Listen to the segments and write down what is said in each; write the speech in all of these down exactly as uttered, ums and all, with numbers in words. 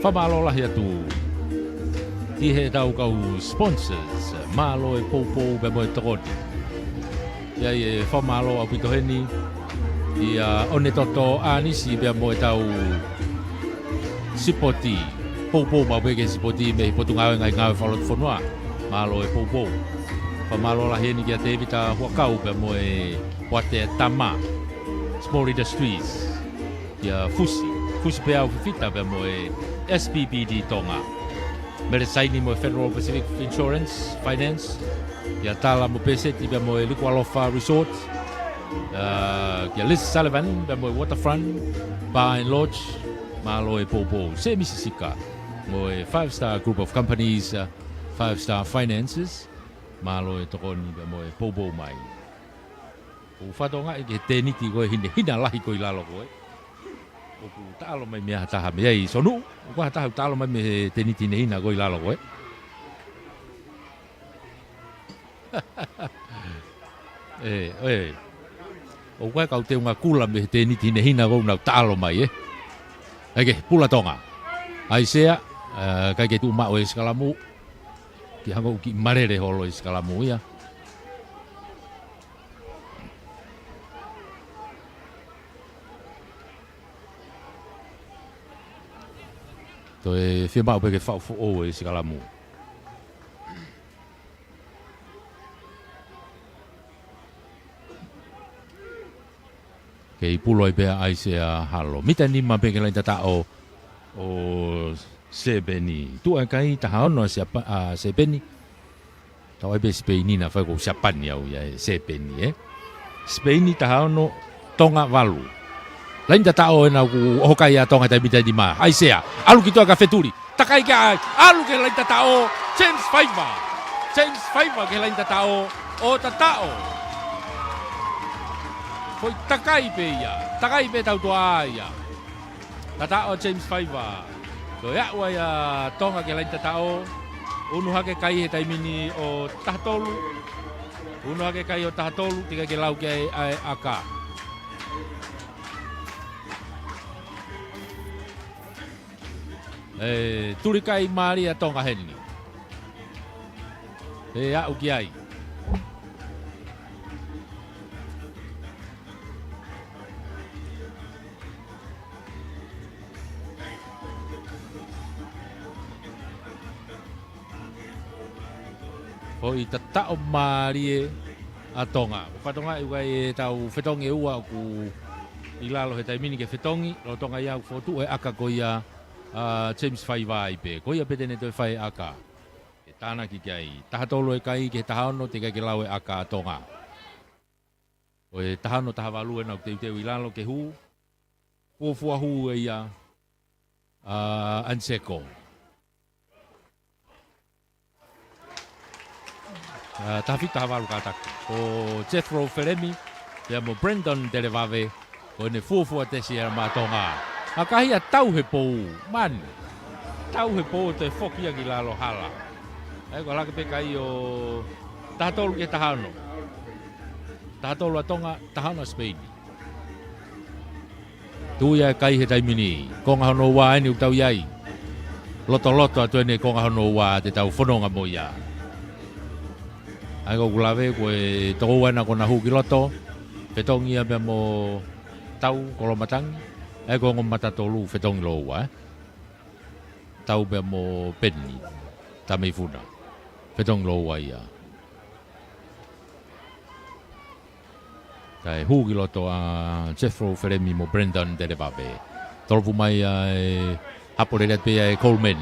Fakamālō lahi atu ki heʻetau kau sponsors, mālō e poupou pea mo e tokoni. ʻI ai e fakamālō ʻaupito heni ʻia ʻOnetoto ʻĀnisi pea mo ʻetau sipoti. Poupou maʻu pē ki he sipoti mei he Potungāue Ngaahi Ngāue Fakalotofonua. Mālō e poupou. Fakamālō lahi heni kia Tēvita Huʻakau pea mo e Poate Tama, Small Industries, kia Fusi, Fusi Peau Fifita pea mo e S P P D Tonga. Mele Saini mo e Federal Pacific Insurance Finance, kia Tala mo Peseti pea mo e Likualofa Resort, ā, kia Liz Sullivan pea mo e Waterfront Bar and Lodge, mālō e poupou. Sēmisi Sika mo e Five Star Group of Companies, ā, Five Star Finances, mālō e tokoni pea mo e poupou mai. ʻOku ou fakatokangaʻi ki he tēniti ko ē hinehina lahi ko ē ʻi lalo ko ē. ʻOku taʻalo mai mei ai ha taha mei ai, Sonu. ʻOku ʻi ai ha taha ʻoku taʻalo mai mei he tēniti hinehina ko ē ʻi lalo ko ē. ʻE, ʻe. ʻOku ʻi ai e kau teunga kula mei he tēniti hinehina ko ē ʻoku nau taʻalo mai, ē. ʻAi ke, Pula Tonga. ʻAisea, ē, ʻikai ke tuʻu maʻu e sikalamu. Kiʻi hangē ʻoku kiʻi malele holo e sikalamu ia. Toe fiemaʻu pē ke faʻu foʻou e sikalamu. Kei pulo ai pē ʻa ʻAisea Halo. Mita nima pē ki he laini tataʻo ʻo Sēpeni. Tuʻu e kai taha ono ʻa Siapa-, ʻa Sēpeni. Tau ʻai pē Sipeini naʻa fai ko Siapani au ia ʻe Sēpeni, ē. Sipeini taha ono, Tonga valu. Laini tataʻo ena ʻoku ʻoho kai ʻa Tonga he taimi ni, taimi ni. ʻAisea, ʻalu ki tuʻa kae fetuli. Takai ki ai, ʻalu ki he laini tataʻo, James Faiva. James Faiva ki he laini tataʻo, ʻo tataʻo. Foʻi takai pē ia, takai pē tau tuʻa ia. Tataʻo James Faiva. Toe aʻu ai ʻa Tonga ki he laini tataʻo. Unu hake kai he taimi ni ʻo taha tolu. Unu hake kai ʻo taha tolu, teʻeki ke lau ki ai ʻa e ʻaka. ʻE, tuli kai mālie ʻa Tonga heni. ʻE aʻu ki ai. Foʻi tataʻo mālie ʻa Tonga. Ko Tonga ʻi ai ʻetau fetongi ʻe ua ʻoku ʻi lalo he taimi ni ke fetongi, lolotonga ia ʻoku fokotuʻu e ʻaka ko ia ʻa James Faiva ai pē. Ko ia pē te ne toe fai e ʻaka. ʻE tānaki ki ai. Taha tolu e kai ki he taha ono, teʻeki ke lau e ʻaka ʻa Tonga. Ko e taha ono, taha valu ena ʻoku teuteu ʻi lalo ke hū. Fuofua hū ʻe ia ʻa Anseko. Ā, taha fitu taha valu kātaki. Ko Jethro Felemi, pea mo Brandon Televave, ko ʻene fuofua tesi ʻa e maʻa Tonga. ʻA kahi ʻa tau he pou, mani. Tau he pou te foki ia ki lalo hala. ʻAi ko e laka pē kai ʻo taha tolu ki he taha ono. Taha tolu ʻa Tonga, taha ono ʻa Sipeini. Tuʻu ia e kai he taimi ni. Konga hono ua eni ʻoku tau ʻi ai. Lotoloto atu eni konga hono ua te tau fononga mo ia. ʻAi ko ʻeku lave ko e toko ua ena kuo na hū ki loto. Fetongi ia pea mo Tau Kolomatangi. ʻAi ko e ongo mata tolu fetongi lōua, ē. Tau pea mo Peni Tameifuna. Fetongi lōua ia. Kae hū ki loto ʻa Jethro Felemi mo Brandon Televave. Tolopu mai ʻa e hapo lele atu pē ʻa e Coleman.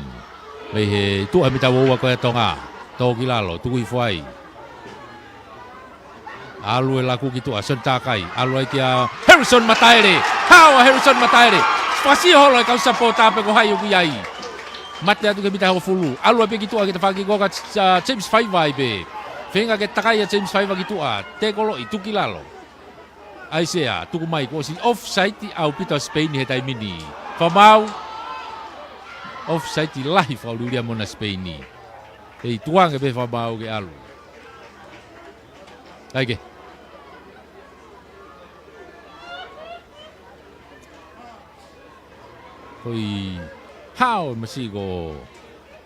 Mei he tuʻa mita ua ua ko ē ʻa Tonga. Tō ki lalo, tuku hifo ai. ʻAlu e laku ki tuʻa, Sione Takai. ʻAlu ai kia Harrison Mataele. Hao ʻa Harrison Mataele. Fakasio holo e kau sapota pe ko hai ʻoku ʻi ai. Mate atu ki he mita hongofulu. ʻAlu ai pē ki tuʻa ki he tafaʻaki ko ē ʻa James Faiva ai pē. Feinga ke takai ʻa James Faiva ki tuʻa. Tekoloʻi, tuku ki lalo. ʻAisea, tuku mai, kuo ʻosi offside ʻaupito ʻa Sipeini he taimi ni. Fakamaau. Offside lahi fakauliulia mo na Sipeini. Pea tukuange pē fakamaau ke ʻalu. ʻAi ke. Ko e Hao e masiʻi ko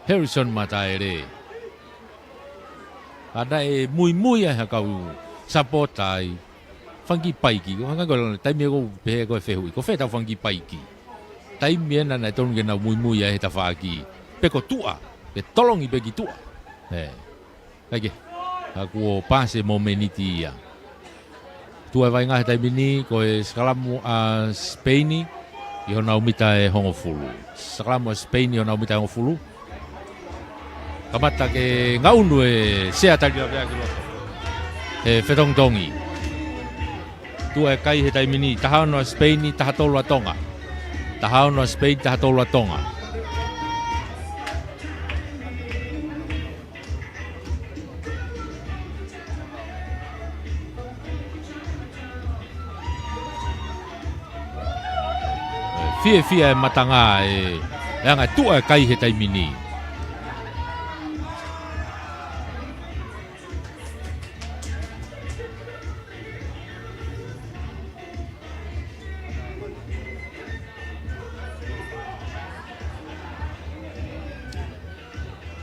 Harrison Mataele. Ka naʻe muimui ai ha kau sapota ai. Fanga kiʻi paiki, ko e hangē ko e taimi ʻoku pehē ko e fehuʻi, ko fē ʻetau fanga kiʻi paiki. Taimi ena naʻe tonu ke nau muimui ai he tafaʻaki. Pe ko tuʻa, pe tolongi pe ki tuʻa. ʻE. Kae kehe, ka kuo paasi e momeniti ia. Tuʻu e vaʻinga he taimi ni, ko e sikalamu ʻa Sipeini, ʻi honau mita ʻe hongofulu. Sikalamu ʻa Sipeini ʻi honau mita ʻe hongofulu. Kamata ke ngaʻunu e sea tali laveaki loa. He fetongitongi. Tuʻu e kai he taimi ni, taha ono ʻa Sipeini, taha tolu ʻa Tonga. Taha ono ʻa Sipeini, taha tolu ʻa Tonga. Fiefia e matanga e, e anga e tuʻu e kai he taimi ni.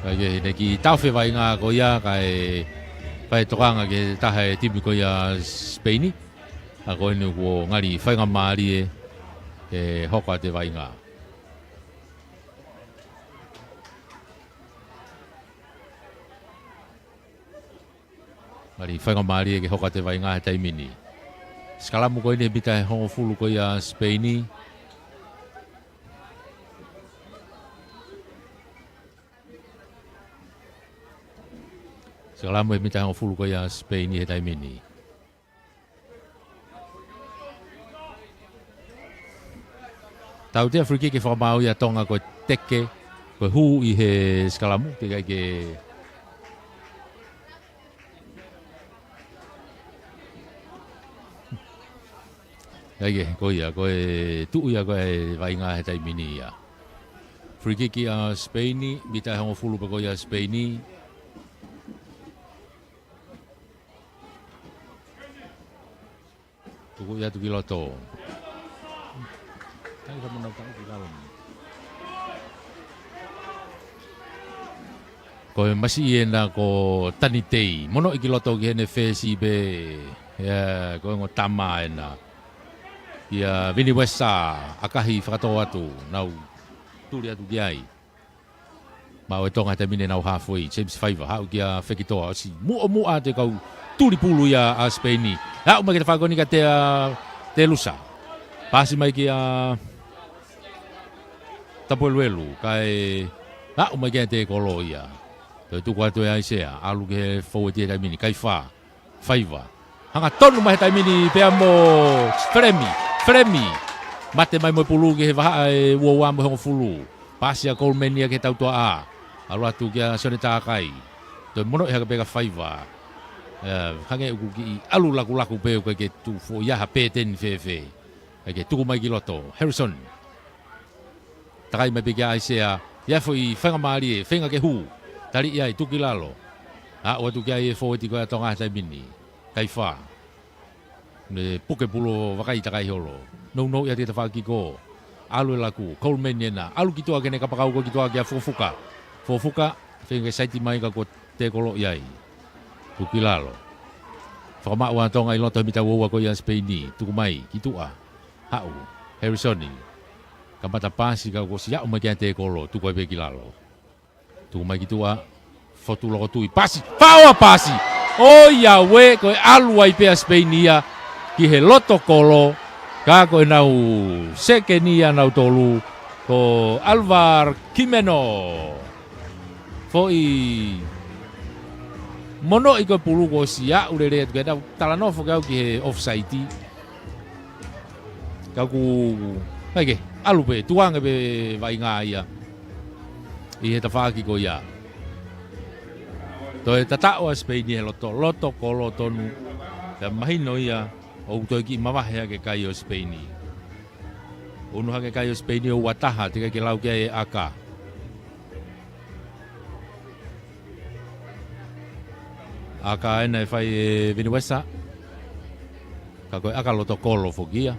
Kae kehe, ne kiʻi taʻofi e vaʻinga ko ia, kae fai e tokanga ki he taha e timi ko ia Sipeini. Ka ko eni kuo ngali faingamālie ke hoko atu e vaʻinga. Ngali faingamālie ke hoko atu e vaʻinga he taimi ni. Sikalamu ko eni he mita ʻe hongofulu ko ia Sipeini. Sikalamu he mita ʻe hongofulu ko ia Sipeini he taimi ni. Tautea free kick ke fakamaau ia Tonga ko e teke, ko e hū ʻi he sikalamu, teʻeki ai ke Kae kehe, ko ia, ko e tuʻu ia ko e vaʻinga he taimi ni ia. Free kick ʻa Sipeini, mita ʻe hongofulu pē ko ia Sipeini. Tuku ia atu ki loto. Tangi ka muna tangi ki lalo. Ko e masiʻi ena ko Tanitei. Mono i ki loto ki heʻene fesi pē. Ia, ko e ongo tama ena. Ia Vini Wesa, ʻakahi fakatō atu. Nau tuli atu ki ai. Maʻu e Tonga he taimi ni ʻenau halfway, James Faiva, haʻu kia Fekitoa, ʻosi muʻomuʻa atu e kau tuli pulu ia ʻa Sipeini. Haʻu mai ki he tafaʻaki ko eni kia Te, ʻa, Telusa. Pasi mai kia Tapueluelu, kae haʻu mai kia Tekolo ia. Toe tuku atu ʻe Aisea, ʻalu ki he foueti he taimi ni, Kaifā. Faiva. Hangatonu mai he taimi ni pea mo Felemi. Felemi. Mate mai mo e pulu ki he vahaʻa ʻe ua ua mo e hongofulu. Pasi ʻa Coleman ia ki he tautoaʻa. ʻAlu atu kia Sione Takai. Toe mono i hake pē kia Faiva. ʻE, hangē ʻoku kiʻi ʻalu lakulaku pē ʻoku ʻikai ke tuʻu foʻi ha pēteni fēfē. ʻIkai ke tuku mai ki loto. Harrison. Takai mai pē kia Aisea, ʻi ai e foʻi faingamālie, feinga ke hū. Tali ia ʻi tuku ki lalo. Haʻu atu ki ai e foueti ko ia ʻa Tonga he taimi ni. Kaifā. Ne puke pulu ʻo vakai takai holo. Nounou ia ki he tafaʻaki ko. ʻAlu e laku, Coleman ena. ʻAlu ki tuʻa ki heʻene kapakau ko ē ki tuʻa kia Fukafuka. Fukafuka, feinga ke saiti mai ka ko Tekolo ʻi ai. Tuku ki lalo. Fakamaʻu ʻa Tonga ʻi loto he mita ua ua ko ia Sipeini. Tuku mai, ki tuʻa. Haʻu, Harrison. Kamata pasi ka kuo ʻosi aʻu mai kia Tekolo, tuku ai pē ki lalo. Tuku mai ki tuʻa, fotu loko tui, pasi, faʻo ʻa pasi. ʻOiauē, ko e ʻalu ai pē ʻa Sipeini ia, ki he loto kolo, ka ko ʻenau sekeni ia ʻanautolu, ko Alvar Kimeno. Foʻi mono i ko e pulu kuo ʻosi aʻu lelei atu ke nau talanoa foki au ki he offside. Ka ʻoku, ʻikai ke, ʻalu pē, tuʻu ange pē vaʻinga ia. ʻI he tafaʻaki ko ia. Toe tataʻo ʻa Sipeini he loto, loto kolo tonu. Pea mahino ia, ʻoku toe kiʻi mavahe hake kai ʻo Sipeini. Unu hake kai ʻo Sipeini ʻo ua taha, teʻeki ke lau ki ai e ʻaka. ʻAka ena ʻe fai ʻe Vini Wesa. Ka ko e ʻaka loto kolo foki ia.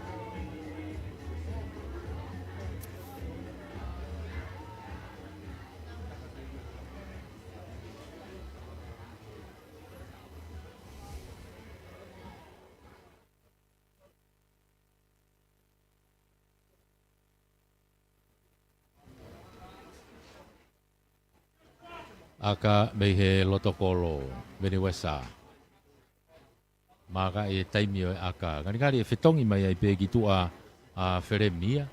ʻAka mei he loto kolo, Veniwesa. Maka e taimi ʻo e ʻaka. Ngalingali ʻe fetongi mai ai pē ki tuʻa ʻa Felemi ia.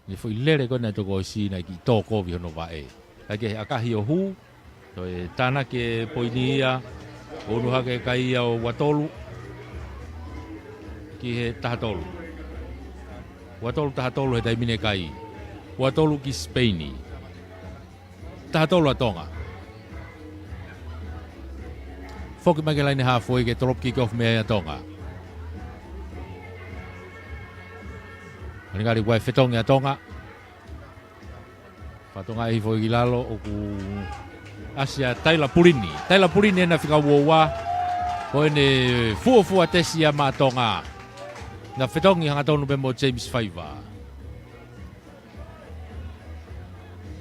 Ni foʻi lele ko ena ʻe toko ʻosi naʻe kiʻi tō kovi hono vaʻe. Kae kehe ʻakahi ʻo hū. Toe tānaki e poini ia. ʻOku ʻunu hake e kai ia ʻo ua tolu ki he taha tolu. Ua tolu taha tolu he taimi ni e kai. Ua tolu ki Sipeini. Taha tolu ʻa Tonga. Foki mai ki he laine haafe ke drop kick off mei ai ʻa Tonga. Ngalingali ʻoku ʻi ai e fetongi ʻa Tonga. Fakatonga ʻi he foʻi ki lalo ʻoku ʻasi ʻa Taila Pulini. Taila Pulini ena fika ua ua. Ko ʻene fuofua tesi ia maʻa Tonga. Naʻe fetongi hangatonu pē mo James Faiva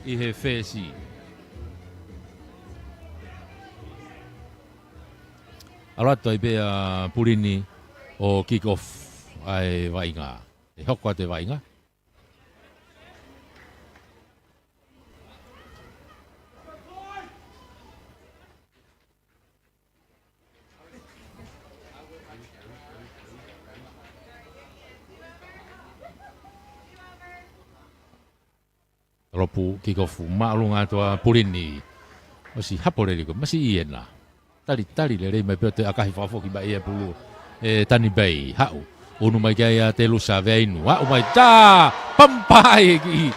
ʻi he fesi. ʻAlu atu ai pē ʻa Pulini ʻo kick off ʻa e vaʻinga. ʻE hoko atu e vaʻinga. Lopu kick off māʻolunga atu ʻa Pulini. ʻOsi hapo lelei ko ē, masiʻi ena. Talitali lelei mai pē ʻo toe ʻakahi fakafoki mai ʻa e pulu. ʻE Tani Pei, haʻu. ʻUnu mai ki ai ʻa Telusa, Veinu. Haʻu mai tā, pampa ai e kiʻi.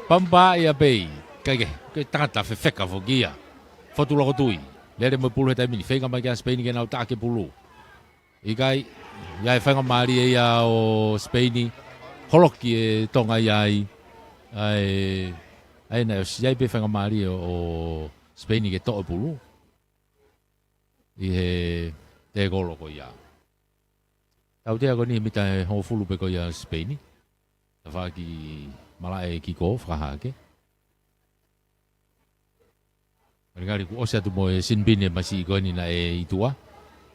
Pampa ai ʻa Pei. Kae kehe, ko e tangata fefeka foki ia. Fotu loko tui. Lele mo e pulu he taimi ni, feinga mai ki ai ʻa Sipeini ke nau taʻaki e pulu. ʻIkai, ʻi ai e faingamālie ia ʻo Sipeini, holoki e Tonga ia ai, ʻa e, ʻa e naʻe ʻosi ʻi ai pē faingamālie ʻo, ʻo Sipeini ke toʻo e pulu. ʻI he tēkolo ko ia. Tautea ko eni he mita ʻe hongofulu pē ko ia ʻa Sipeini. Tafaʻaki malaʻe kick off fakahake. Ngalingali kuo ʻosi atu mo e sinipini e masiʻi ko eni naʻe ʻi tuʻa.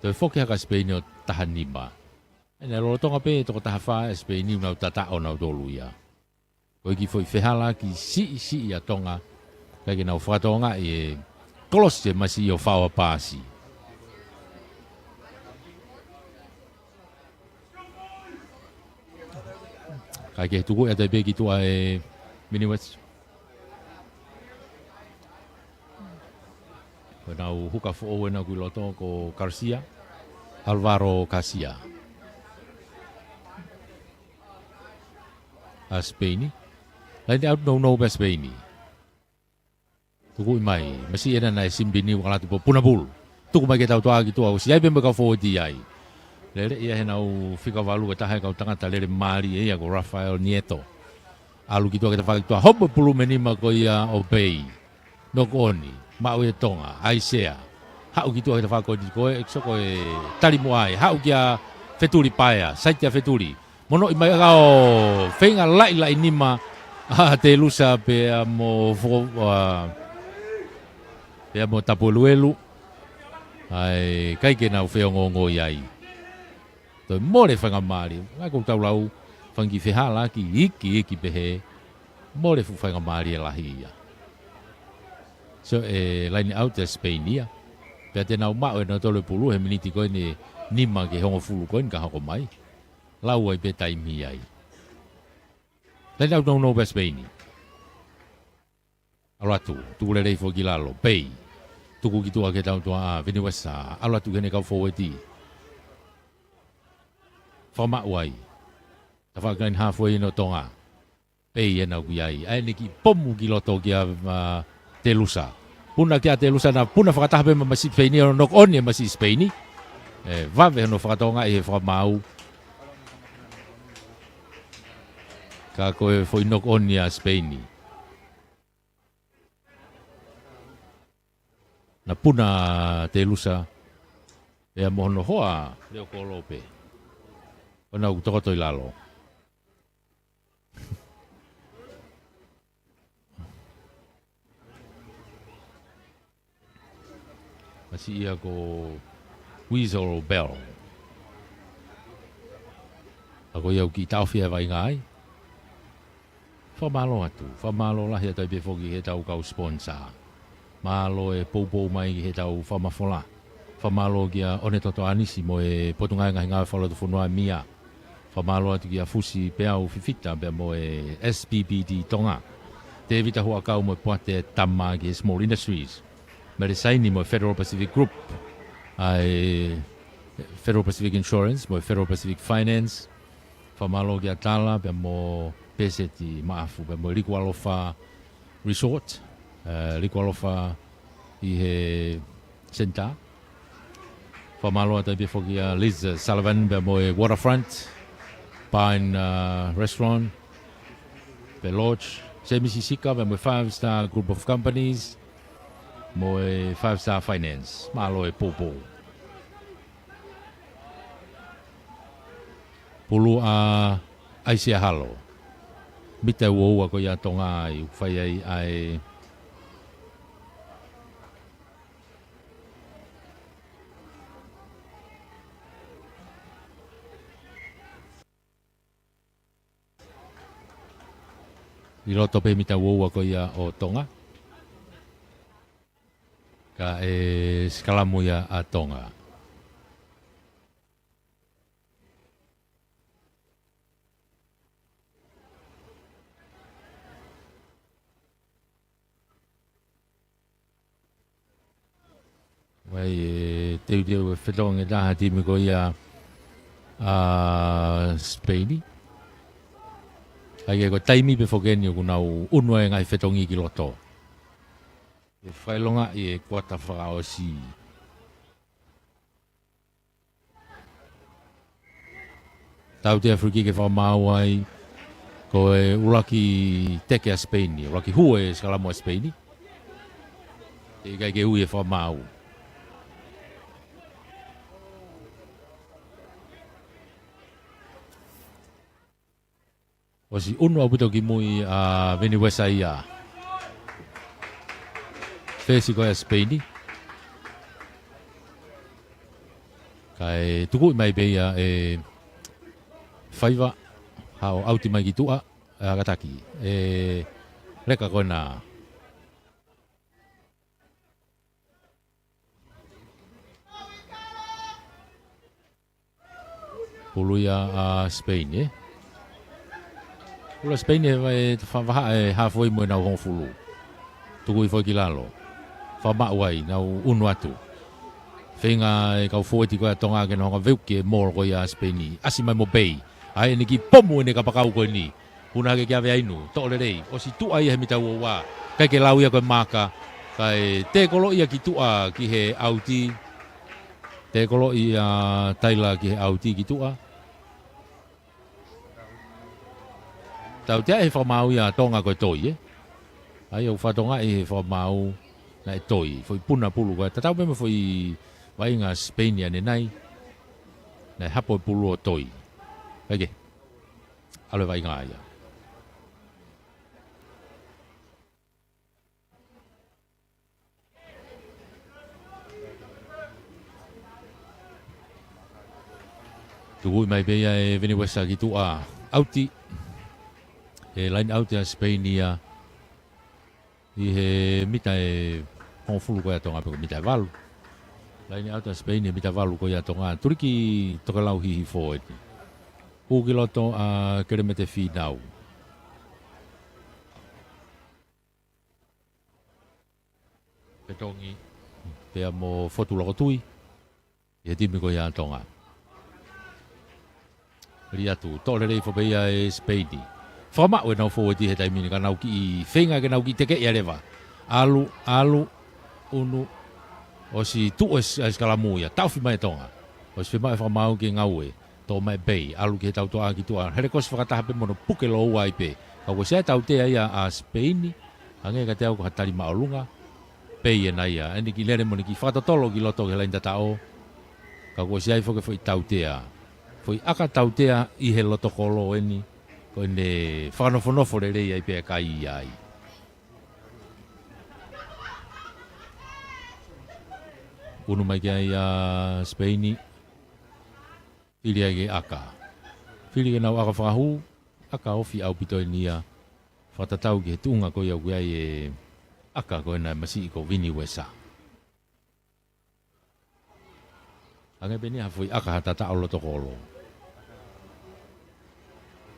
Toe foki hake ʻa Sipeini ʻo taha nima. ʻE naʻe lolotonga pē toko taha fā ʻa Sipeini ʻo nau tataʻo nautolu ia. Ko e kiʻi foʻi fehālaaki siʻisiʻi ʻa Tonga. Kae ke nau fakatonga ʻi he kolosi e masiʻi ʻo fao ʻa Paasi. Kae kehe tuku ʻe ʻata pē ki tuʻa e Mini West. Ko ʻenau huka foʻou ena ʻoku ʻi loto ko Garcia. Alvaro Garcia. ʻA Sipeini. Laine ʻauti nounou pē ʻa Sipeini. Tukuʻi mai, masiʻi ena naʻe sinipini ʻo ʻalu atu pē ʻo puna pulu. Tuku mai ke tau toʻa ki tuʻa, ʻosi ʻi ai pē mo e kau fōueti ai. Lele ia heʻenau fika valu ko e taha e kau tangata lele mālie ia ko Rafael Nieto. ʻAlu ki tuʻa ke tafaʻaki ki tuʻa, hopo pulu mei nima ko ia ʻo Pei. Knock on, maʻu ʻe Tonga, ʻAisea. Haʻu ki tuʻa ke tafaʻaki ko eni ko e, ʻeksoko e tali mo ai. Haʻu kia Fetuli Paea, saiti ʻa Fetuli. Monoʻi mai ʻa e kau feinga laʻilaʻi nima ʻa Telusa pea mo fo-, ʻa, pea mo Tapueluelu. ʻAi, ʻikai ke nau feongoongo ʻi ai. Toe mole faingamālie. Ngai kou tau lau, fanga kiʻi fehālaaki iiki iiki pehē. Mole fuʻu faingamālie lahi ia. So, ʻe laine ʻauti ʻa Sipeini ia. Pea te nau maʻu ʻe nautolu e pulu he miniti ko eni nima ki he hongofulu ko eni ka hoko mai. Lau ai pē taimi ai. Laine ʻauti nounou pē ʻa Sipeini. ʻAlu atu, tuku lelei foki ki lalo, Pei. Tuku ki tuʻa ke tau tuʻa ʻa Veniwesa, ʻalu atu ki heʻene kau fōueti. Fakamaʻu ai. Tafaʻaki laine haafe ʻo Tonga. Pei ena ʻoku ʻi ai. ʻAi ʻene kiʻi pomu ki loto kia, ʻa, Telusa. Puna kia Telusa naʻe puna fakataha pē mo e masiʻi Sipeini, ʻo knock on e masiʻi Sipeini. ʻE, vave hono fakatonga ʻi he fakamaau. Ka ko e foʻi knock on ia ʻa Sipeini. Naʻe puna Telusa. Pea mo hono hoa, Leo Kolope. ʻO nau tokoto ʻi lalo. Masiʻi ia ko Weasel Bell. ʻA ko ia ʻoku kiʻi taʻofi e vaʻinga ai. Fakamālō atu. Fakamālō lahi atu ai pē foki heʻetau kau sponsor. Mālō e poupou mai ki heʻetau fakamafola. Fakamālō kia ʻOnetoto ʻAnisi mo e Potungāue Ngaahi Ngāue Fakalotofonua, MIA. Fakamālō atu kia Fusi Peau Fifita pea mo e S P P D Tonga. Tēvita Huʻakau mo e Poate Tama ki he Small Industries. Mele Saini mo e Federal Pacific Group, ʻa e Federal Pacific Insurance mo e Federal Pacific Finance. Fakamālō kia Tala pea mo Pēseti Maʻafu pea mo e Liku Alofa Resort, eh, Liku Alofa ʻi he Senitā. Fakamālō atu ai pē foki kia Liz Sullivan pea mo e Waterfront Bar and, uh, Restaurant pe Lodge, Semisi Sika pea mo e Five Star Group of Companies mo e Five Star Finance. Mālō e poupou. Pulu ʻa ʻAisea Halo. Mita ua ua ko ia ʻa Tonga ʻoku fai ai ʻa e ʻi loto pē mita ua ua ko ia ʻo Tonga. Kae sikalamu ia ʻa Tonga. Vai e teuteu e fetongi ʻe taha timi ko ia ʻa Sipeini. ʻA ia ko e taimi pē foki eni ʻoku nau ʻunu ai e ngaahi fetongi ki loto. ʻE fakaʻilongaʻi e kuata fakaʻosi. Tautea free kick ke fakamaau ai, ko e ʻuluaki teke ʻa Sipeini, ʻuluaki hū e sikalamu ʻa Sipeini. ʻE ʻikai ke ui e fakamaau. ʻOsi ʻunu ʻaupito ki mui ʻa Veniwesa ia. Fesi ko ia ʻa Sipeini. Kae tukuʻi mai pē ia ʻe faiva, haʻu ʻauti mai ki tuʻa, ʻa Kataki. ʻE leka ko ena. Pulu ia ʻa Sipeini, ē? Pulu ʻa Sipeini, ē, ʻe fa-, vahaʻa e halfway mo ʻenau hongofulu. Tukuʻi foki ki lalo. Fakamaʻu ai, nau ʻunu atu. Feinga e kau fōueti ko ia ʻa Tonga ke nau hanga ʻo veuki e maul ko ia ʻa Sipeini. ʻAsi mai mo Bay. ʻAi eni ki pomu eni kapakau ko eni. Hū hake ki ʻave ʻa inu, toʻo lelei, ʻosi tuʻa ia he mita ua ua, ʻikai ke lau ia ko e maaka, kae tēkoloʻi ia ki tuʻa ki he ʻauti, tēkoloʻi ʻa Taila ki he ʻauti ki tuʻa. Tautea he fakamaau ia ʻa Tonga ko e toi, ē? ʻA ia ʻoku fakatokangaʻi he fakamaau naʻe toi, foʻi puna pulu ko ia, tatau pē mo e foʻi vaʻinga Sipeini ʻanenai, naʻe hapo e pulu ʻo toi. ʻIkai ke ʻalu e vaʻinga ia. Tukuʻi mai pē ia ʻe Veniwesa ki tuʻa, ʻauti. ʻE line out ʻa Sipeini ia. ʻI he mita ʻe hongofulu ko ia ʻa Tonga pe ko e mita ʻe valu. Line out ʻa Sipeini he mita valu ko ia ʻa Tonga. Tuliki tokelau hihifo eni. Hū ki loto ʻa Kelemete Fīnau. Fetongi pea mo Fotu Lokotui. ʻI he timi ko ia ʻa Tonga. Lī atu, toʻo lelei foki pē ia ʻe Sipeini. Fakamaʻu ʻenau fōueti he taimi ni ka nau kiʻi feinga ke nau kiʻi tekeʻi ʻa e leva. ʻAlu, ʻalu, ʻunu, ʻosi tuʻu e s-, e sikalamu ia, taʻofi mai ʻe Tonga. ʻOsi fiemaʻu e fakamaau ke ngaue, toʻo mai ʻe Bay, ʻalu ki he tautoʻa ki tuʻa, helekosi fakataha pē mo hono puke lōua ai pē. Ka kuo ʻosi ʻi ai e tautea ia ʻa Sipeini, hangē kiate au ko ha tali māʻolunga, Bay ena ia, ʻene kiʻi lele mo ʻene kiʻi fakatotolo ki loto ki he laini tataʻo. Ka kuo ʻosi ʻi ai foki e foʻi tautea. Foʻi ʻaka tautea ʻi he loto kolo eni, ko ʻene fakanofonofo lelei ai pē ʻa e kai ia ai. ʻUnu mai ki ai ʻa Sipeini. Fili ai ke ʻaka. Fili ke nau ʻaka fakahū, ʻaka ofi ʻaupito eni ia. Fakatatau ki he tuʻunga ko ia ʻoku ʻi ai e ʻAka ko ena masiʻi ko Vini Uesa. Hangē pē eni ha foʻi ʻaka ha tataʻo loto kolo.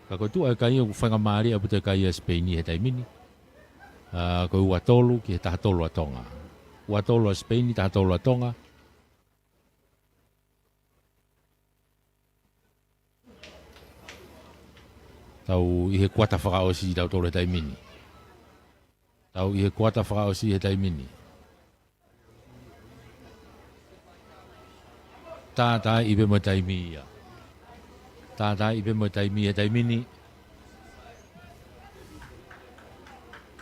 Ka ko e tuʻa e kai ʻoku faingamālie ʻaupito e kai ʻa Sipeini he taimi ni. ʻA, ko e ua tolu ki he taha tolu ʻa Tonga. Ua tolu ʻa Sipeini, taha tolu ʻa Tonga. Tau ʻi he kuata fakaʻosi tautolu he taimi ni. Tau ʻi he kuata fakaʻosi he taimi ni. Tātaaʻi pē mo e taimi ia. Tātaaʻi pē mo e taimi he taimi ni.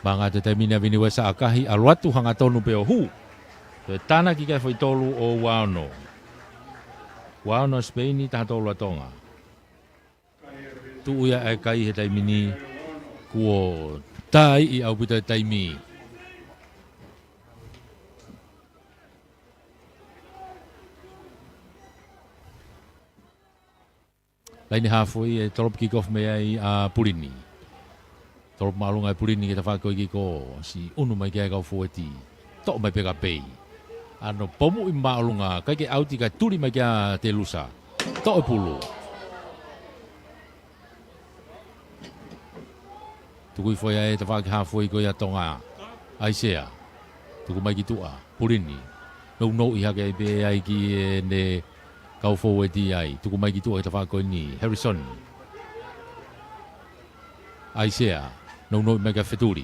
Manga te taimi ni ʻa Vini Uesa ʻakahi, ʻalu atu hangatonu pē ʻo hū. Toe tānaki ki he foʻi tolu ʻo ua ono. Ua ono Sipeini, taha tolu ʻa Tonga. Tuʻu ia e kai he taimi ni, kuo tāiʻi ʻaupito e taimi. Laine hāfoi ʻe tolopu kikofu mei ai ʻa Pulini. Tolopu māʻolunga ʻe Pulini ki he tafaʻaki ko e kiko, siʻi ʻunu mai ki ai e kau fōueti. Toʻo mai pē ka pei. ʻAno pomuʻi māʻolunga, ʻikai ke ʻauti kae tuli mai kia Telusa. Toʻo e pulu. Tuku hifo ia e tafaʻaki hāfoi ko ia ʻa Tonga. ʻAisea. Tuku mai ki tuʻa. Pulini. Nounou ʻi hake ai pē ai ki heʻene kau fōueti ai. Tuku mai ki tuʻa he tafaʻaki ko eni. Harrison. ʻAisea. Nounou mai kia Fetuli.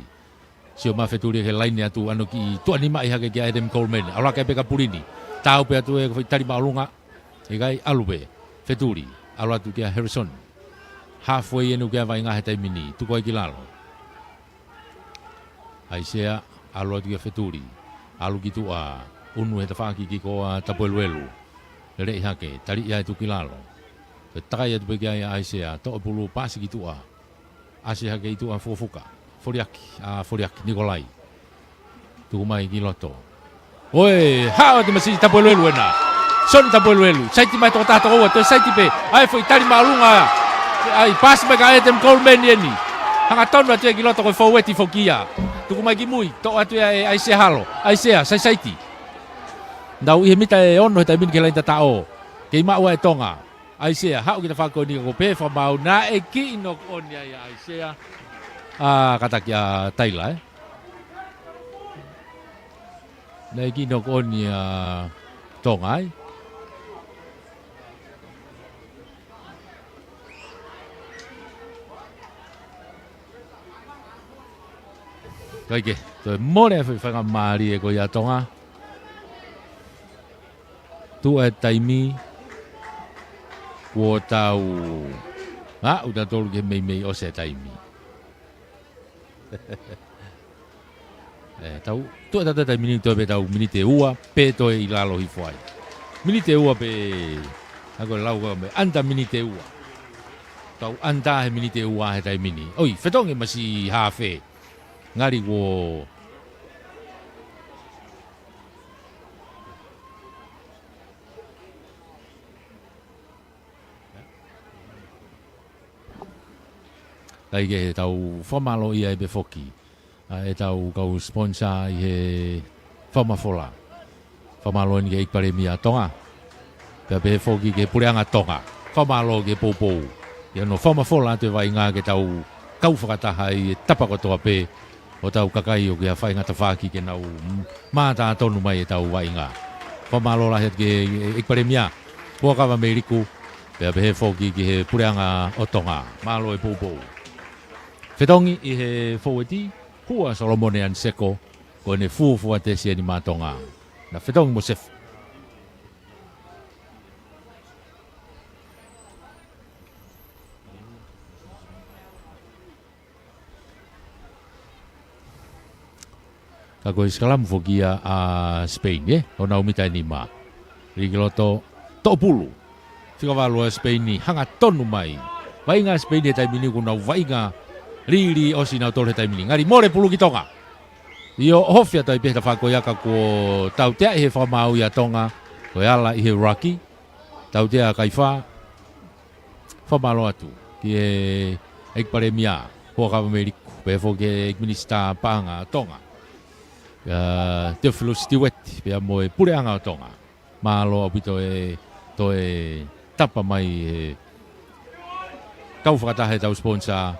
Sio mai Fetuli he laine atu ʻano kiʻi tuʻa nima ʻi hake kia Adam Coleman. ʻAlu hake pē kia Pulini. Tau pē atu e foʻi tali māʻolunga. ʻIkai, ʻalu pē. Fetuli. ʻAlu atu kia Harrison. Hāfoi ʻeni ʻoku ʻi ai e vaʻinga he taimi ni. Tuku ai ki lalo. ʻAisea, ʻalu atu kia Fetuli. ʻAlu ki tuʻa, ʻunu he tafaʻaki kiko ʻa Tapueluelu. Lele ʻi hake, tali ia atu ki lalo. Toe takai atu pē ki ai ʻa ʻAisea, toʻo e pulu paasi ki tuʻa. ʻAsi hake ʻi tuʻa Fukofuka. Foliaki, ʻa Foliaki, Nikolai. Tuku mai ki loto. ʻOi, haʻu atu masiʻi Tapueluelu ena. Soni Tapueluelu. Saiti mai tokotaha tokoua, toe saiti pē. ʻAi foʻi tali māʻolunga. ʻAi, paasi mai kia Adam Coleman ʻeni. Hangatonu atu ia ki loto ko e fōueti foki ia. Tuku mai ki mui, toʻo atu ia ʻe ʻAisea Halo. ʻAisea, saisaiti. Nau ʻi he mita ʻe ono he taimi ni ki he laine tataʻo. Kei maʻu ʻa e Tonga. ʻAisea, haʻu ki he tafaʻaki ko eni ka ko e pē fakamaau naʻe kiʻi knock on ia ʻia ʻAisea. ʻA, kātaki ʻa Taila, ē? Naʻe kiʻi knock on ʻia Tonga ai. Kae kehe, toe mole e foʻi faingamālie ko ia ʻa Tonga. Tuʻa e taimi, kuo tau, ʻa, ʻoku tau tolu ki he meimei ʻosi e taimi. ʻE, tau, tuʻa tautolu e taimi ni toe pē tau miniti ʻe ua, pē toe ʻi lalo hifo ai. Miniti ʻe ua pē, ʻa ko e lau ko e meʻa, under miniti ʻe ua. Tau under he miniti ʻe ua he taimi ni. ʻOi, fetongi masiʻi haafe. Ngali kuo Kae kehe, tau fakamālō ai pē foki ʻa ʻetau kau sponsor ʻi he fakamafola. Fakamālō ʻeni ki he ʻEiki Palēmia ʻa Tonga. Pea pehē foki ki he Puleʻanga Tonga. Fakamālō ki he poupou ʻi hono fakamafola atu e vaʻinga ke tau kau fakataha ʻi he tapa kotoa pē ʻo hotau kakai ʻoku ʻi ha faʻahinga tafaʻaki ke nau mātā tonu mai ʻetau vaʻinga. Fakamālō lahi atu ki he ʻEiki Palēmia, Huʻakavameiliku, pea pehē foki ki he Puleʻanga ʻo Tonga. Mālō e poupou. Fetongi ʻi he fōueti, Hua Solomone Aniseko, ko ʻene fuofua tesi ʻeni maʻa Tonga. Naʻa fetongi mo Sefu. Ka ko e sikalamu foki ia ʻa Sipeini, ē? ʻO nau mita ʻe nima. Lī ki loto, toʻo pulu. Fika valu ʻa Sipeini, hangatonu mai. Vaʻinga ʻa Sipeini he taimi ni kuo nau vaʻinga lī, lī ʻosi nautolu he taimi ni. Ngali mole pulu ki Tonga. ʻIo, ʻohofi atu ai pē he tafaʻaki ko ia ka kuo tauteaʻi he fakamaau ʻa Tonga. Ko e ala ʻi he ruck. Tautea kae fā. Fakamālō atu ki he ʻEiki Palēmia, Huʻakavameiliku, pehē foki ki he ʻEiki Minisitā Paʻanga ʻa Tonga. ʻa Teofilo Sitiueti, pea mo e puleʻanga ʻo Tonga. Mālō ʻaupito e toe tapa mai e kau fakataha ʻetau sponsor,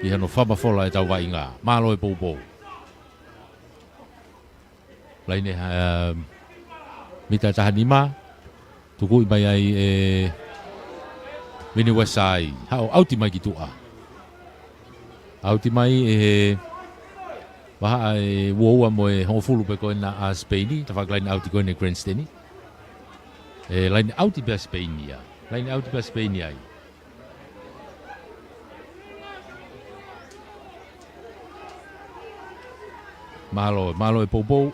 ki hano fakamafola ʻetau vaʻinga. Mālō e poupou. Laine, ā, mita taha nima, tukuʻi mai ai ʻe Vini Uesa ai. Haʻu ʻauti mai ki tuʻa. ʻAuti mai ʻe he vahaʻa ʻe uaua mo e hongofulu pē ko ena ʻa Sipeini, tafaʻaki laine ʻauti ko ena ʻa Grandstand. ʻE laine ʻauti pē ʻa Sipeini ia. Laine ʻauti pē ʻa Sipeini ai. Mālō, mālō e poupou.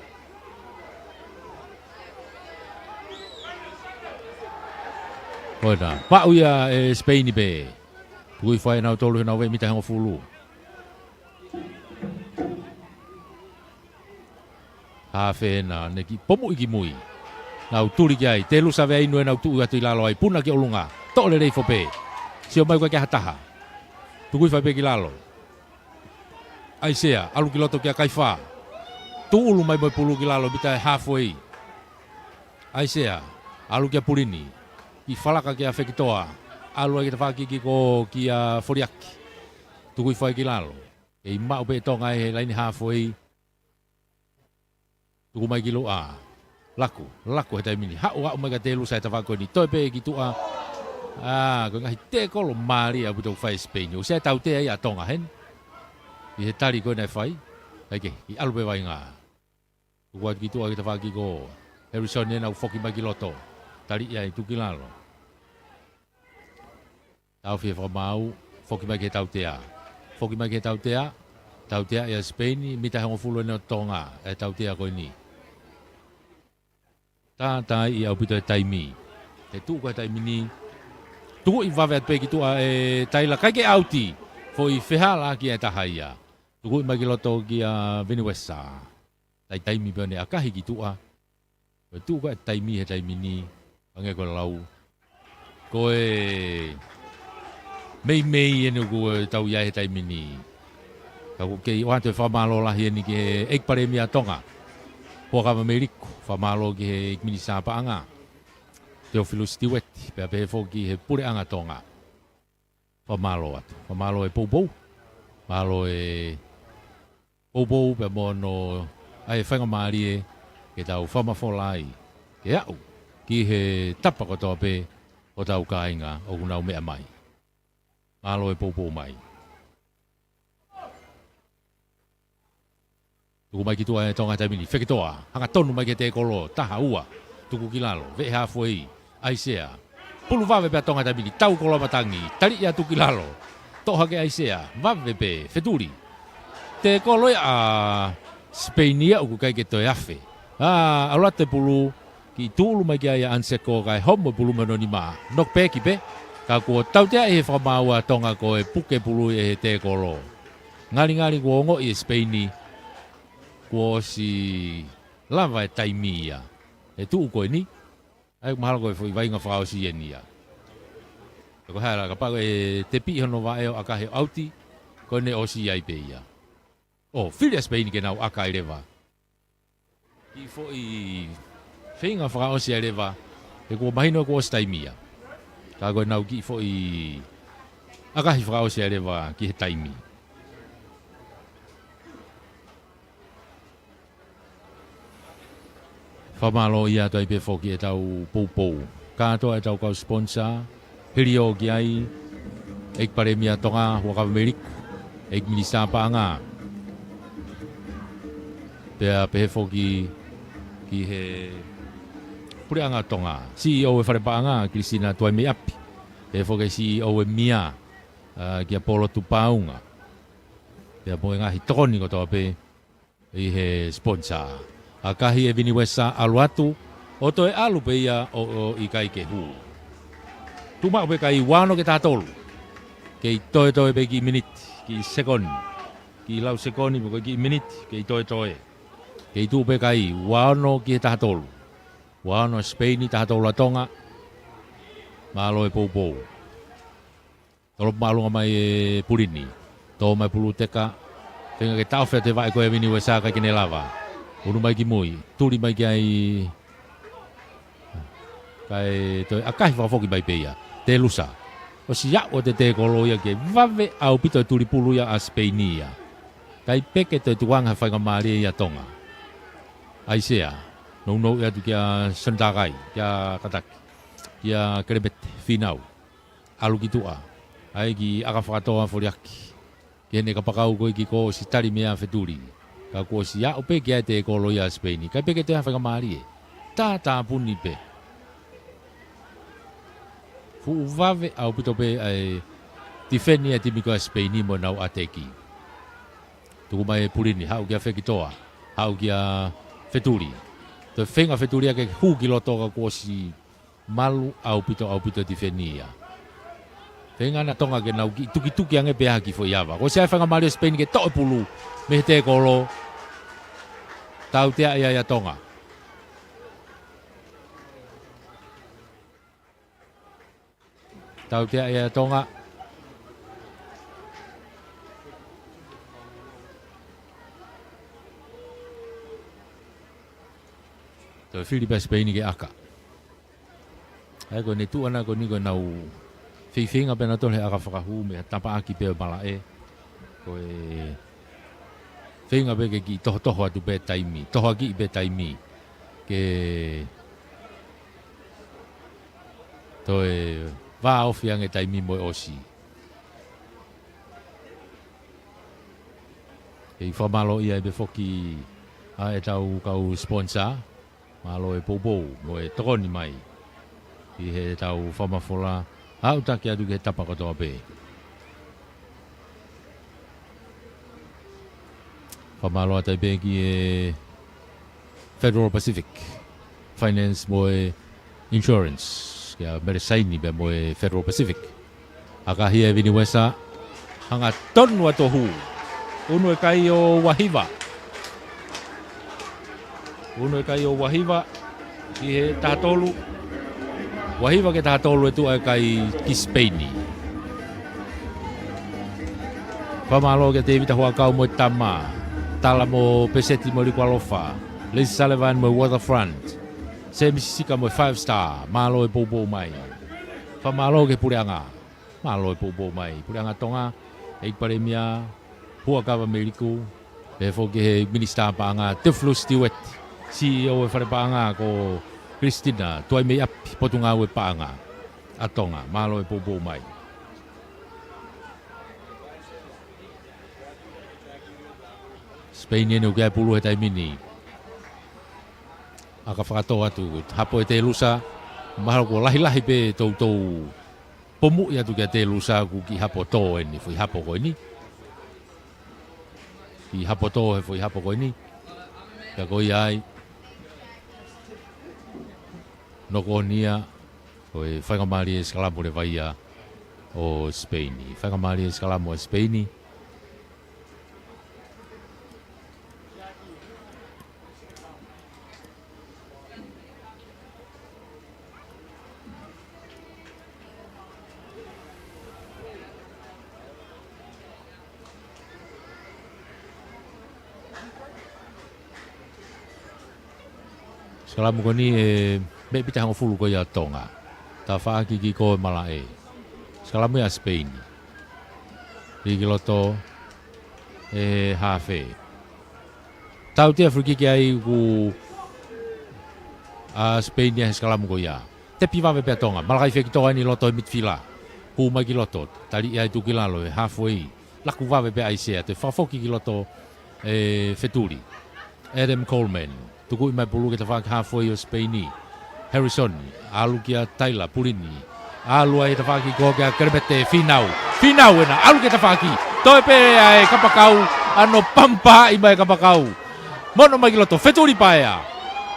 Ko ena, paʻu ia ʻe Sipeini pē. Tukuʻi fai ʻe nautolu he nau veʻe mita hongofulu. Hafe ena, ne kiʻi pomuʻi ki mui. Nau tuli ki ai, Telusa Veainu ʻenau tuʻu atu ʻi lalo ai, puna ki ʻolunga. Toʻo lelei foʻou pē. Sio mai ʻoku ʻikai ke ʻi ai ha taha. Tukuʻi fai pē ki lalo. ʻAisea, ʻalu ki loto kia Kaifā. Tūʻulu mai mo e pulu ki lalo, mita ʻe halfway. ʻAisea, ʻalu kia Pulini. Kiʻi falaka kia Fekitoa. ʻAlu ai ki he tafaʻaki ko kia Foliaki. Tukuʻi fai ki lalo. ʻEi maʻu pē ʻe Tonga ʻi he laine halfway. Tuku mai ki loto. Laku, laku he taimi ni. Haʻu, haʻu mai kia Telusa he tafaʻaki ko eni. Toe pē ki tuʻa. Ā, ko e ngaahi tekolo mālie ʻaupito ʻoku fai ʻe Sipeini. ʻOsi ʻi ai e tautea ia ʻa Tonga heni. ʻI he tali ko ena ʻe fai. ʻAi ke, ʻi ʻalu pē vaʻinga. Tuku atu ki tuʻa ki he tafaʻaki ko Harrison ʻenau foki mai ki loto. Taliʻi ai tuku ki lalo. Taʻofi e fakamaau, foki mai ki he tautea. Foki mai ki he tautea, tautea ia ʻa Sipeini, mita hongofulu ena ʻo Tonga, e tautea ko eni. Tātaaʻi ʻaupito e taimi. He tuʻu ko e taimi ni, tukuʻi vave atu pē ki tuʻa ʻe Taila, ʻikai ke ʻauti. Foʻi fehālaaki e taha ia. Tukuʻi mai ki loto kia Vini Uesa. Taimi pē ʻo ne ʻakahi ki tuʻa. Ko e tuʻu ko e taimi he taimi ni, hangē ko e lau. Ko e meimei eni ʻoku tau ʻi ai he taimi ni. Ka ʻoku kei ʻoatu e fakamālō lahi eni ki he ʻEiki Palēmia Tonga, Huʻakavameiliku, fakamālō ki he ʻEiki Minisitā Paʻanga, Teofilo Sitiueti, pea pehē foki ki he puleʻanga Tonga. Fakamālō atu. Fakamālō e poupou. Mālō e poupou pea mo hono ʻai e faingamālie ke tau fakamafola ai. Ke aʻu ki he tapa kotoa pē ʻo hotau kāinga ʻoku nau meʻa mai. Mālō e poupou mai. Tuku mai ki tuʻa ʻe Tonga he taimi ni, Fekitoa, hangatonu mai ki he tekolo, taha ua, tuku ki lalo, veʻe halfway, ʻAisea. Pulu vave pē ʻa Tonga he taimi ni, tau koloa matangi, taliʻi atu ki lalo. Toʻo hake ʻAisea, vave pē, fetuli. Tekolo ia ʻa Sipeini ia ʻoku ʻikai ke toe afe. Ā, ʻalu atu e pulu, kiʻi tūʻulu mai ki ai ʻa Anseko kae homo e pulu mei hono nima. Knock back pē, ka kuo tautea ʻe he fakamaau ʻa Tonga ko e puke pulu ʻe he tekolo. Ngalingali kuo ongoʻi ʻe Sipeini, kuo ʻosi lava e taimi ia. E tuʻu ko eni. ʻAi, mahalo ko e foʻi vaʻinga fakaʻosi eni ia. Ko e hā la, kapau ʻe tepi hono vaʻe ʻo ʻakahi ʻo ʻauti, ko ʻene ʻosi ai pē ia. ʻO, fili ʻa Sipeini ke nau ʻaka ai leva. Kiʻi foʻi feinga fakaʻosi ai leva, he kuo mahino kuo ʻosi taimi ia. Ka ko ʻenau kiʻi foʻi ʻakahi fakaʻosi ai leva ki he taimi. Fakamālō ia atu ai pē foki ʻetau poupou. Kātoa ʻetau kau sponsor, hili ʻo ki ai, ʻEiki Palēmia Tonga, Huʻakavameiliku, ʻEiki Minisitā Paʻanga. Pea pehē foki ki he puleʻanga Tonga, C E O e Fale Paʻanga, Kilisina Tuaimeiʻapi. Pehē foki C E O e MIA, ā, kia Polo Tupaunga. Pea mo e ngaahi tokoni kotoa pē ʻi he sponsor. ʻAkahi ʻe Vini Uesa, ʻalu atu, ʻo toe ʻalu pē ia ʻo, ʻo ʻikai ke hū. Tuʻu maʻu pē kai, ua ono ki he taha tolu. Kei toetoe pē kiʻi miniti, kiʻi sekoni. Kiʻi lau sekoni, pe ko e kiʻi miniti, kei toetoe. Kei tuʻu pē kai, ua ono ki he taha tolu. Ua ono Sipeini, taha tolu ʻa Tonga. Mālō e poupou. Tolopo māʻolunga mai ʻe Pulini. Tō mai pulu teka. Feinga ke taʻofi atu e vaʻe ko ē ʻa Vini Uesa, ʻikai ke ne lava. Unu mai ki mui, tuli mai ki ai. Kae toe ʻakahi fakafoki mai pē ia. Telusa. ʻOsi aʻu ʻo e tēkolo ia ke vave ʻaupito e tulipulu ia ʻa Sipeini ia. ʻIkai pē ke toe tukuange ha faingamālie ia ʻa Tonga. ʻAisea. Nounou atu kia Sonitakai, kia Kataki. Kia Kelemete Fīnau. ʻAlu ki tuʻa. ʻAi ki ʻAkafakatoa Foliaki. Ki heʻene kapakau ko ē ki kō, ʻosi tali mei ai ʻa Fetuli. Ka kuo ʻosi aʻu pē ki ai e tēkolo ia ʻa Sipeini. ʻIkai pē ke toe ha faingamālie. Tātāpuni pē. Fuʻu vave ʻaupito pē ʻa e tifeni ʻa e timi ko ē ʻa Sipeini mo ʻenau ʻateki. Tuku mai e pulini, haʻu kia Fekitoa, haʻu kia Fetuli. Toe feinga Fetuli ia ke hū ki loto ka kuo ʻosi malu ʻaupito, ʻaupito e tifeni ia. Feinga ʻa Tonga ke nau kiʻi tukituki ange pē ha kiʻi foʻi ava. Kuo ʻosi ʻi ai e faingamālie ʻa Sipeini ke toʻo e pulu mei he tēkolo. Tautea ia ʻa Tonga. Tautea ia ʻa Tonga. Toe fili pē ʻa Sipeini ke ʻaka. ʻAi ko ʻene tuʻu ʻana ko eni ko ʻenau feifeinga pē ʻanautolu he ʻaka fakahū mei ha tapaʻaki pē ʻo e malaʻe. Ko e feinga pē ke kiʻi tohotoho atu pē taimi, tohoakiʻi pē taimi. Ke toe vāofi ange taimi mo e ʻosi. Kei fakamālō ia ai pē foki ʻa ʻetau kau sponsor. Mālō e poupou mo e tokoni mai ʻi heʻetau fakamafola, aʻutaki atu ki he tapa kotoa pē. Fakamālō atu ai pē ki he Federal Pacific Finance mo e Insurance, kia Mele Saini pea mo e Federal Pacific. ʻAkahi e Vini Uesa, hangatonu atu ʻo hū. Unu e kai ʻo Uahiva. Unu e kai ʻo Uahiva, ki he taha tolu. Uahiva ki he taha tolu e tuʻu e kai ki Sipeini. Fakamālō kia Tēvita Huʻakau mo e tama. Tala mo Peseti mo Likualofa. Lesi Sullivan mo e Waterfront. Sēmisi Sika mo e Five Star. Mālō e poupou mai. Fakamālō ki he puleʻanga. Mālō e poupou mai. Puleʻanga Tonga, ʻEiki Palēmia, Huʻakavameiliku, pehē foki ki he Minisitā Paʻanga, Teofilu Sitiueti, C E O e Fale Paʻanga ko Christina Tuaimeiʻapi, Potungāue Paʻanga ʻa Tonga, mālō e poupou mai. Sipeini ʻoku ʻi ai e pulu he taimi ni. ʻAka fakatō atu, hapo ʻe Telusa, mahalo kuo lahilahi pē toutou pomuʻi atu kia Telusa ʻoku kiʻi hapo tō eni, foʻi hapo ko eni. Kiʻi hapo tō he foʻi hapo ko eni. Pea ko ia ai. Noko ʻoni ia, ko e faingamālie e sikalamu leva ia ʻo Sipeini. Faingamālie e sikalamu ʻa Sipeini. Sikalamu ko eni ʻe meʻa pē taha hongofulu ko ia ʻa Tonga. Tafaʻaki ki kō e malaʻe. Sikalamu ia ʻa Sipeini. Lī ki loto e hafe. Tautea frikiki ai ʻoku ʻa Sipeini ia he sikalamu ko ia. Tepi vave pē ʻa Tonga. Malakai Fekitoa eni loto he mitifila. Hū mai ki loto. Tali ia ʻe Tuʻukilalo he halfway. Laku vave pē ʻa ʻAisea. Toe fakafoki ki loto ʻe Fetuli. Adam Coleman. Tukuʻi mai pulu ki he tafaʻaki halfway ʻo Sipeini. Harrison, ʻalu kia Taila, pulini. ʻAlu ai he tafaʻaki ko ē kia Kelemete, Fīnau. Fīnau ena, ʻalu ki he tafaʻaki. Toe pē ʻa e kapakau, ʻano pampa ʻi mai kapakau. Mono mai ki loto, Fetuli Paea.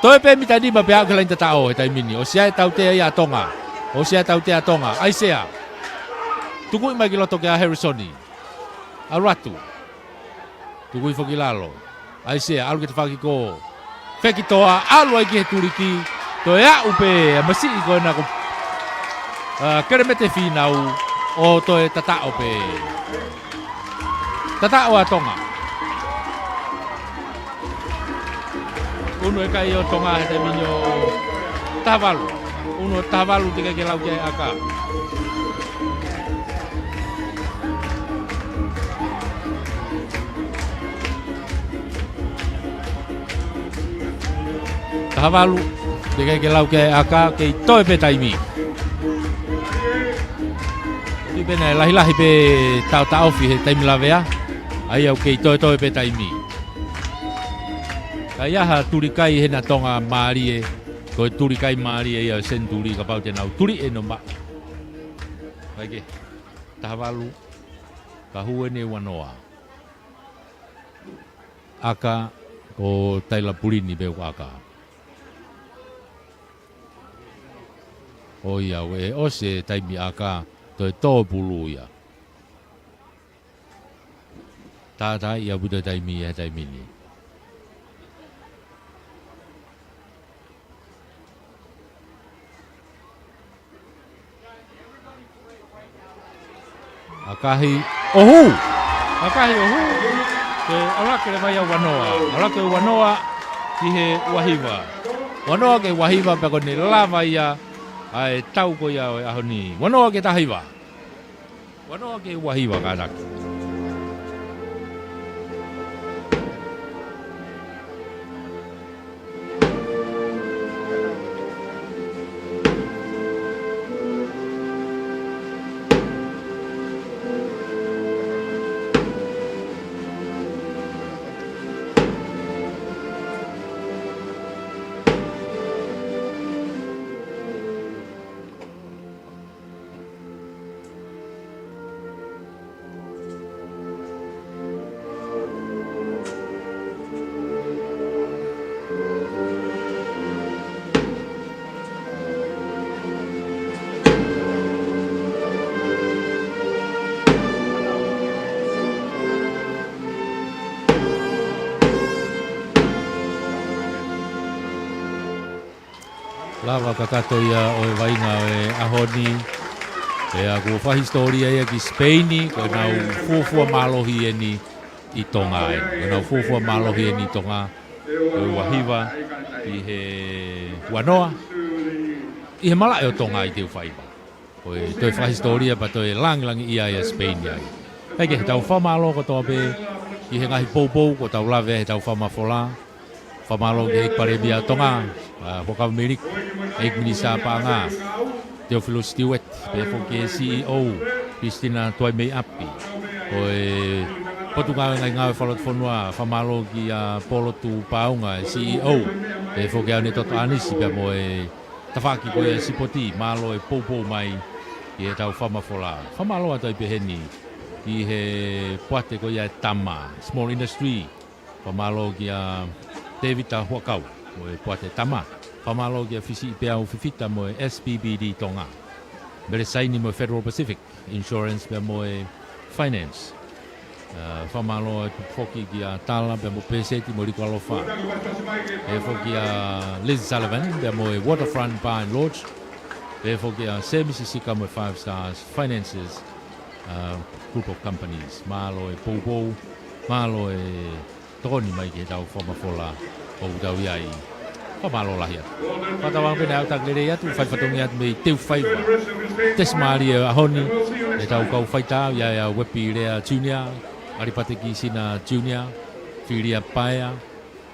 Toe pē mita nima pea aʻu ki he laini tataʻo he taimi ni. ʻOsi ʻi ai e tautea ia ʻa Tonga. ʻOsi ʻi ai e tautea ʻa Tonga. ʻAisea. Tukuʻi mai ki loto kia Harrison. ʻAlu atu. Tukuʻi foki lalo. ʻAisea, ʻalu ki he tafaʻaki ko Fekitoa, ʻalu ai ki he tuliki, toe aʻu pē, ʻa e masiʻi ko ena ko, ʻa, Kelemete Fīnau, ʻo toe tataʻo pē. Tataʻo ʻa Tonga. Unu e kai ʻo Tonga he taimi ni ʻo taha valu. Unu ʻo taha valu teʻeki ke lau ki ai ʻa ʻAka. Taha valu, teʻeki ke lau ki ai ʻa ʻAka, kei toe pē taimi. Tui pē naʻe lahilahi pē taʻotaʻofi he taimi lavea, ʻa ia ʻoku kei toetoe pē taimi. Ka ʻi ai ha tuli kai hena Tonga mālie, ko e tuli kai mālie ia ʻo e senituli kapau te nau tuli ʻenau maʻu. Kae kehe, taha valu, ka hū eni ua noa. ʻAka, ko Taila Pulini pē ʻoku ʻaka. ʻOi au, ʻe ʻosi e taimi ʻa ʻAka, toe tō pulu ia. Tātaaʻi ʻaupito e taimi he taimi ni. ʻAkahi, ʻohu! ʻAkahi, ʻohu! Ke ʻalu hake leva ia ua noa. ʻAlu hake ua noa ki he ua hiva. Ua noa ki he ua hiva pea ko ʻene lava ia ʻa e tau ko ia ʻo e ʻaho ni. Ua noa ki he taha hiva. Ua noa ki he ua hiva kātaki. Lava kakato ia ʻo e vaʻinga ʻo e ʻaho ni. Pea kuo fakahisitōlia ia ki Sipeini, ko ʻenau fuofua mālohi eni ʻi Tonga eni. Ko ʻenau fuofua mālohi eni ʻi Tonga, ko e ua hiva ki he ua noa, ʻi he malaʻe ʻo Tonga ʻi Teufaiva. Ko e toe fakahisitōlia pea toe langilangiʻia ʻa Sipeini ai. Kae kehe, tau fakamālō kotoa pē ki he ngaahi poupou kuo tau lave ai he tau fakamafola. Fakamālō ki he ʻEiki Palēmia ʻo Tonga, ʻa Huʻakavameiliku, ʻEiki Minisitā Paʻanga, Teofilo Stewart, pea foki e C E O, Christina Tuaimeiʻapi, ʻo e Potungāue Ngaahi Ngāue Fakalotofonua, fakamālō kia Polo Tupaunga, e C E O, pea foki ʻa ʻEne Toto ʻAnisi, pea mo e tafaʻaki ko ia e sipoti, mālō e poupou mai ki he tau fakamafola. Fakamālō atu ai pē heni ki he poate ko ia e tama, small industry, fakamālō kia Tēvita Huʻakau mo e poate tama. Fakamālō kia Fisiʻipeau Fifita mo e S P B D Tonga. Mele Saini mo e Federal Pacific Insurance pea mo e Finance. ʻA, fakamālō atu foki kia Tala pea mo Pēseti mo Liku Alofa. Pea foki kia Liz Sullivan pea mo e Waterfront Bar and Lodge. Pea foki kia Semi Sisika mo e Five Stars Finances, ʻa, Group of Companies. Mālō e poupou, mālō e tokoni mai ki he tau fakamafola ʻoku tau ʻi ai. Fakamālō lahi atu. Fakatauange pē naʻe ʻalu taki lelei atu, fai fatongia atu mei Teufaiva. Tesi mālie ʻo e ʻaho ni, ʻetau kau faitā, ʻi ai ʻa Uepi Lea Junior, ʻAlipate Kisina Junior, Filia Paea,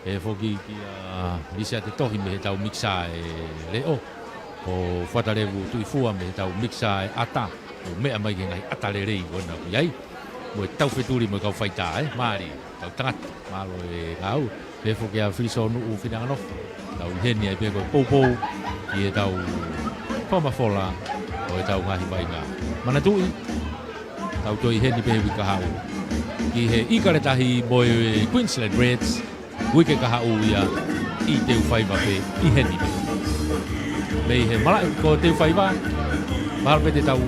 pea foki kia Lisiate Tohi mei he tau mikisā e leʻo. Ko Fuatalevu Tuʻifua mei he tau mikisā e ʻata. ʻO meʻa mai ki he ngaahi ʻata lelei ʻoku na ʻi ai. Mo e tau fetuli mo e kau faitā, ē, mālie, tau tangata, mālō e ngāue. Pea foki ʻa Filisonuʻu Fineʻanganofo. Tau ʻi heni ai pē ko e poupou ki he tau fakamafola ʻo e tau ngaahi vaʻinga. Manatuʻi, tau toe ʻi heni pē he uike kahaʻu ki he ʻIkale Tahi mo e Queensland Reds. Uike kahaʻu ia ʻi Teufaiva pē, ʻi heni pē. Mei he malaʻe ko Teufaiva, mahalo pē te tau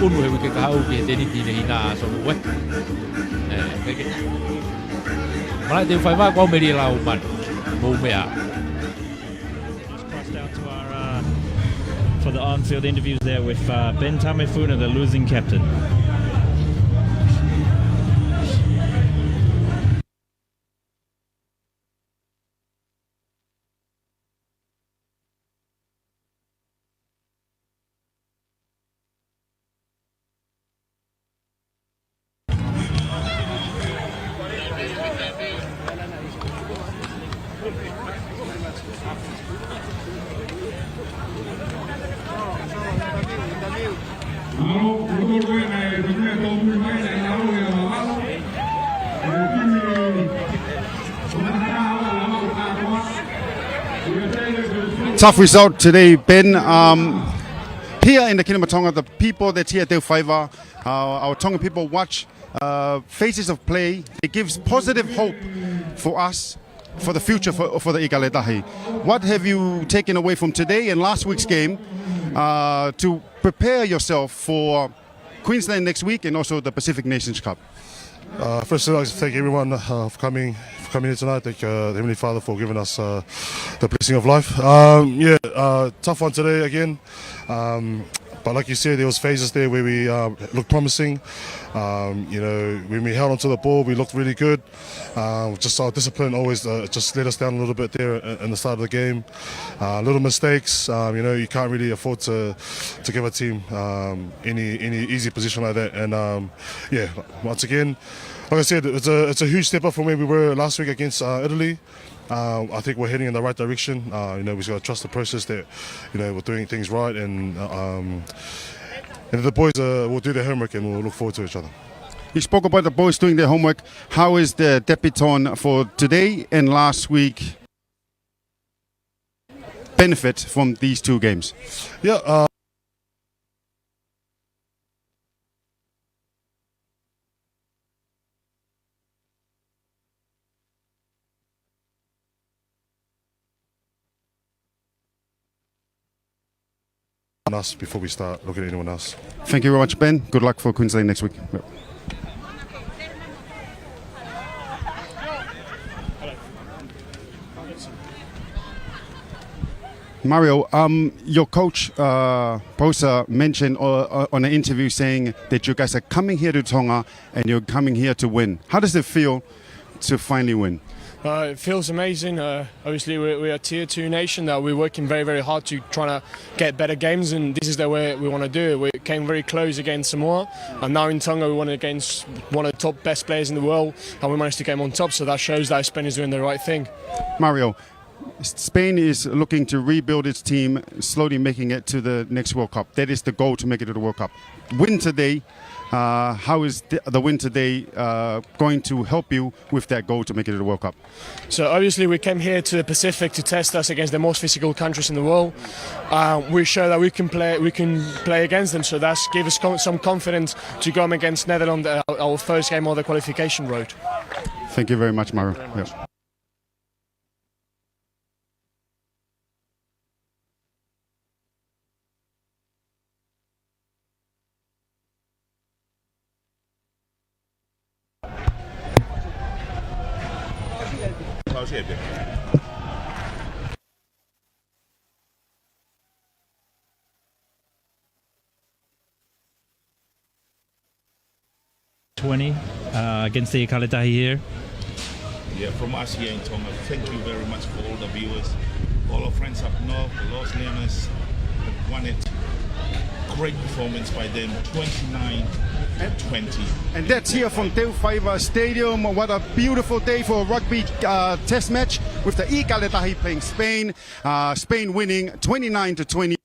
ʻunu he uike kahaʻu ki he teniti ne hina ʻa Sonuʻu. Ē, ke, ke. Malaʻe Teufaiva, ko au Meli e Lau Manu. Mou meʻa. Just cross down to our, uh, for the on-field interviews there with, uh, Ben Tamefuna, the losing captain. Tough result today, Ben. Um, here in the Kingdom of Tonga, the people that here at Teufaiva, uh, our Tongan people watch, uh, phases of play. It gives positive hope for us for the future for, for the ʻIkale Tahi. What have you taken away from today and last week's game, uh, to prepare yourself for Queensland next week and also the Pacific Nations Cup? Uh, first, I'd like to thank everyone, uh, for coming, for coming here tonight. Thank, uh, the Heavenly Father for giving us, uh, the blessing of life. Um, yeah, uh, tough one today again. Um, but like you said, there was phases there where we, uh, looked promising. Um, you know, when we held onto the ball, we looked really good. Uh, just our discipline always, uh, just let us down a little bit there in, in the start of the game. Uh, little mistakes, um, you know, you can't really afford to, to give a team, um, any, any easy position like that. And, um, yeah, once again, like I said, it's a, it's a huge step up from where we were last week against, uh, Italy. Uh, I think we're heading in the right direction. Uh, you know, we just gotta trust the process that, you know, we're doing things right, and, uh, um, and the boys, uh, will do their homework, and we'll look forward to each other. You spoke about the boys doing their homework. How is the debutante for today and last week benefit from these two games? Yeah, uh, on us before we start looking at anyone else. Thank you very much, Ben. Good luck for Queensland next week. Yep. Mario, um, your coach, uh, Posa, mentioned, uh, uh, on an interview saying that you guys are coming here to Tonga and you're coming here to win. How does it feel to finally win? Uh, it feels amazing. Uh, obviously, we, we are a tier two nation that we're working very, very hard to try to get better games, and this is the way we wanna do it. We came very close against Samoa, and now in Tonga we won against one of the top best players in the world, and we managed to get them on top, so that shows that Spain is doing the right thing. Mario, Spain is looking to rebuild its team, slowly making it to the next World Cup. That is the goal, to make it to the World Cup. Win today. Uh, how is the, the win today, uh, going to help you with that goal to make it to the World Cup? So obviously we came here to the Pacific to test us against the most physical countries in the world. Uh, we show that we can play, we can play against them. So that's gave us con-, some confidence to go against Netherlands, uh, our first game of the qualification road. Thank you very much, Mario. Thank you very much. Yep. Twenty, uh, against the ʻIkale Tahi here. Yeah, from us here in Tonga, thank you very much for all the viewers, all our friends up north, the Los Leones, won it. Great performance by them, twenty-nine twenty. And that's here from Teufaiva Stadium. What a beautiful day for a rugby, uh, test match with the ʻIkale Tahi playing Spain. Uh, Spain winning twenty-nine to twenty.